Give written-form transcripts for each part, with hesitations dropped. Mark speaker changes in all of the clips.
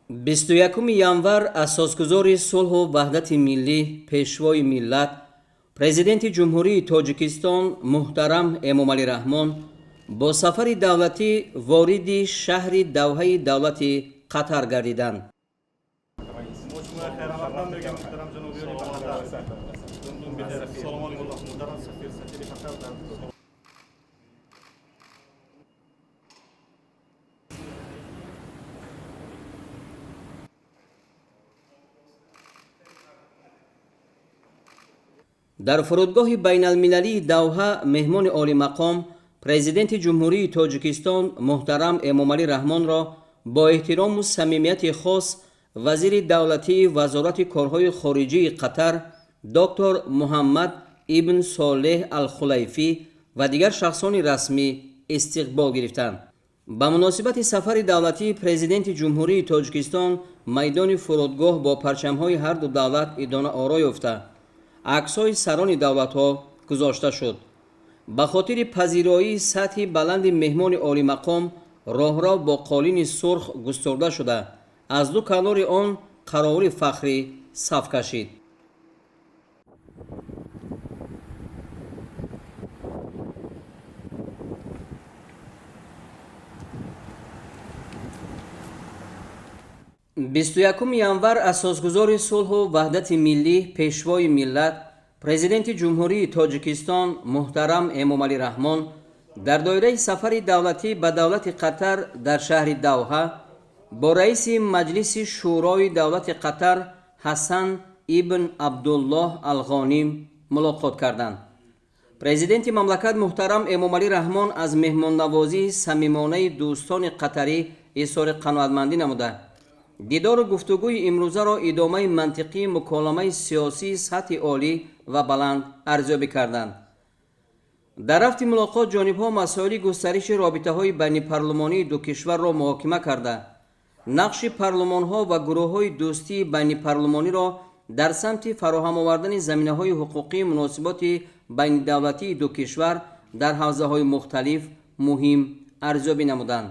Speaker 1: 21 январ асосгузори сулҳу ваҳдати миллӣ, Пешвои миллат, Президенти Ҷумҳурии Тоҷикистон муҳтарам Эмомалӣ Раҳмон бо сафари давлатӣ вориди шаҳри Давҳаи давлати Қатар гардиданд.
Speaker 2: Хайрамақдам мегӯям, муҳтарам ҷаноби олӣ, ба Қатар. Салом алейкум, муҳтарам сафир, сафири Қатар дар.
Speaker 1: Дар фурудгоҳи байналмилалии Давҳа меҳмони олимақом, Президенти Ҷумҳурии Тоҷикистон муҳтарам Эмомалӣ Раҳмонро бо эҳтирому самимияти хос вазири давлатии Вазорати корҳои хориҷии Қатар доктор Муҳаммад ибн Солеҳ Алхулайфӣ ва дигар шахсони расмӣ истиқбол гирифтанд. Ба муносибати сафари давлатии Президенти Ҷумҳурии Тоҷикистон майдони фурудгоҳ бо парчамҳои ҳарду давлат идона оро ёфта, аксҳои сарони давлатҳо гузошта шуд. Ба хотири пазироии сатҳи баланди меҳмони олимақом роҳрав бо қолини сурх густурда шуда, аз ду канори он қаровули фахрӣ саф кашид. 21 январ асосгузори сулҳу ваҳдати миллӣ, Пешвои миллат, Президенти Ҷумҳурии Тоҷикистон муҳтарам Эмомалӣ Раҳмон дар доираи сафари давлатӣ ба давлати Қатар дар шаҳри Давҳа бо раиси Маҷлиси Шӯрои давлати Қатар Ҳасан ибн Абдуллоҳ Алғоним мулоқот карданд. Президенти мамлакат муҳтарам Эмомалӣ Раҳмон аз меҳмоннавозии самимонаи дӯстони қатарӣ изҳори қаноатмандӣ намуда, дидору гуфтугӯи имрӯзаро идомаи мантиқии муколамаи сиёсии сатҳи олӣ ва баланд арзёбӣ карданд. Дар рафти мулоқот ҷонибҳо масоили густариши робитаҳои байнипарлумонии ду кишварро муҳокима карда, нақши парлумонҳо ва гурӯҳҳои дӯстии байнипарлумониро дар самти фароҳам овардани заминаҳои ҳуқуқии муносиботи байнидавлатии ду кишвар дар ҳавзаҳои мухталиф муҳим арзёбӣ намуданд.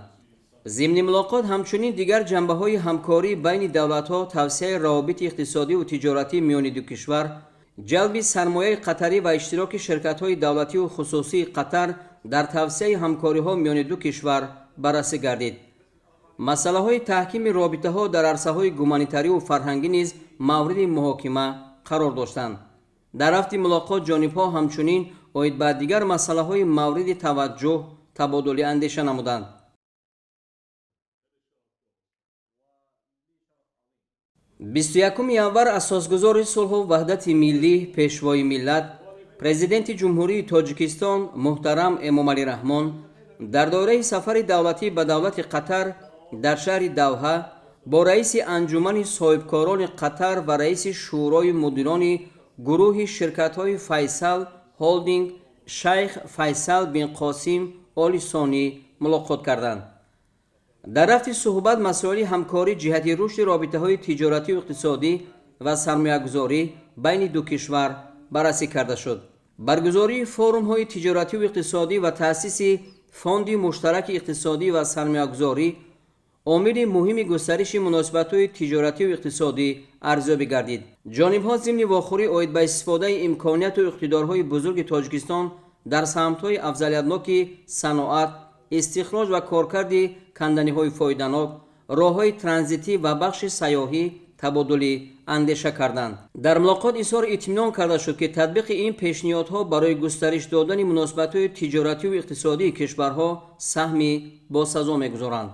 Speaker 1: Зимни мулоқот ҳамчунин дигар ҷанбаҳои ҳамкории байни давлатҳо, тавсеаи равобити иқтисодиву тиҷоратӣ миёни ду кишвар, ҷалби сармояи қатарӣ ва иштироки ширкатҳои давлативу хусусии Қатар дар тавсеаи ҳамкориҳо миёни ду кишвар баррасӣ гардид. Масъалаҳои таҳкими робитаҳо дар арсаҳои гуманитариву фарҳангӣ низ мавриди муҳокима қарор доштанд. Дар рафти мулоқот ҷонибҳо ҳамчунин оид ба дигар масъалаҳои мавриди таваҷҷӯҳ табодули андеша намуданд. 21 январ асосгузори сулҳу ваҳдати миллӣ, Пешвои миллат, Президенти Ҷумҳурии Тоҷикистон муҳтарам Эмомалӣ Раҳмон дар доираи сафари давлатӣ ба давлати Қатар дар шаҳри Давҳа бо раиси Анҷумани соҳибкорони Қатар ва раиси Шӯрои мудирони гурӯҳи ширкатҳои Файсал Холдинг шайх Файсал бин Қосим Оли Сонӣ мулоқот карданд. Дар рафти суҳбат масоили ҳамкорӣ ҷиҳати рушди робитаҳои тиҷоративу иқтисодӣ ва сармоягузорӣ байни ду кишвар баррасӣ карда шуд. Баргузории форумҳои тиҷоративу иқтисодӣ ва таъсиси фонди муштараки иқтисодӣ ва сармоягузорӣ омили муҳими густариши муносибатҳои тиҷоративу иқтисодӣ арзёбӣ гардид. Ҷонибҳо зимни вохӯрӣ оид ба истифодаи имконияту иқтидорҳои бузурги Тоҷикистон дар самтҳои афзалиятноки саноат, истихроҷ ва коркарди канданиҳои фоиданок, роҳҳои транзитӣ ва бахши сайёҳӣ табодули андеша карданд. Дар мулоқот изҳори итминон карда шуд, ки татбиқи ин пешниҳодҳо барои густариш додани муносибатҳои тиҷоративу иқтисодии кишварҳо саҳми босазо мегузоранд.